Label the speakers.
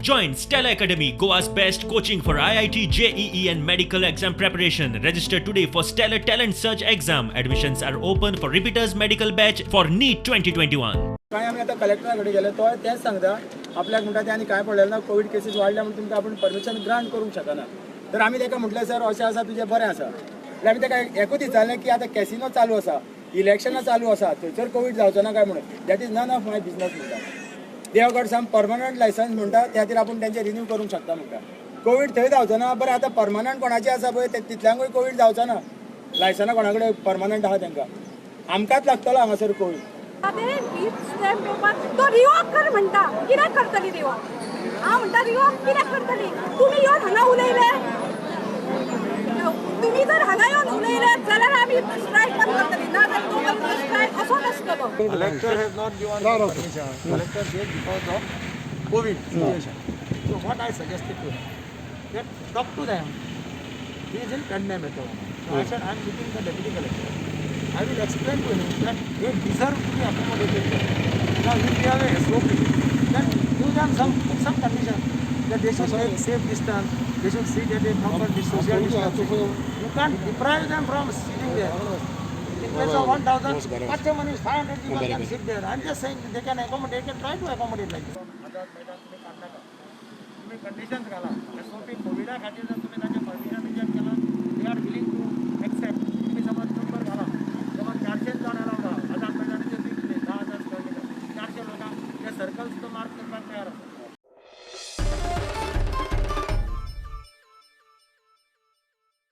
Speaker 1: Join Stellar Academy, Goa's best coaching for IIT, JEE, and medical exam preparation. Register today for Stellar Talent Search exam. Admissions are open for repeaters medical batch for NEET 2021.
Speaker 2: कांय आमी आतां कलेक्टरा कडेन गेले, तो तेंच सांगता आपल्याक. म्हणटा ते आनी कांय पडलें ना. कोवीड केसीस वाडल्या म्हणून तुमकां आपूण परमिशन ग्रांट करूंक शकना. तर आमी ताका म्हटलें, सर, अशें आसा, तुजें बरें आसा. म्हणल्यार आमी ताका एकूच विचारलें की आतां कॅसिनो चालू आसा, इलेक्शनां चालू आसा, थंयसर कोवीड जावचो ना काय म्हणून. "That is none of my business," म्हणटा. They have got some permanent licence म्हणटा, त्या खातीर आपूण तेंचे रिन्यू करूंक शकता म्हणटा. कोवीड थंय जावचो ना. बरें, आतां परमनंट कोणाचें आसा पळय, ते तितल्यांकूय कोवीड जावचो ना. लायसनां कोणा कडेन परमनंट आहा तांकां, आमकांच लागतलो हांगासर कोवीड.
Speaker 3: ते वीज स्टॅम्प पेपर तो रिवॉक कर म्हणटा. कित्याक करतली रिवॉक? हांव म्हणटा, रिवॉक कित्याक करतली? तुमी येवन हांगा उलयले, तुमी जर हांगा येवन उलयले जाल्यार आमी स्ट्रायक बंद करतली, ना जाल्यार तो पर्यंत स्ट्रायक असोच आसतलो.
Speaker 4: Collector has not given permission. Collector gave because of COVID situation. So what I suggested to him, that talk to them. He is in Pernem at the moment. So I said, I am meeting the deputy collector. I will explain to him that they deserve to be accommodated there. Now if we have a SOP, then give them some condition that they should make safe distance, they should sit at a proper social distancing. You can't deprive them from sitting there. In place of 1000, maximum is 500 people can sit there. I'm just saying they can accommodate, they can try to accommodate like this. Azad मैदान तुम्ही काडनाका, तुम्ही conditions घाला, SOP. कोविडा खातीर जर तुम्ही तांचे permission reject केला, they are willing to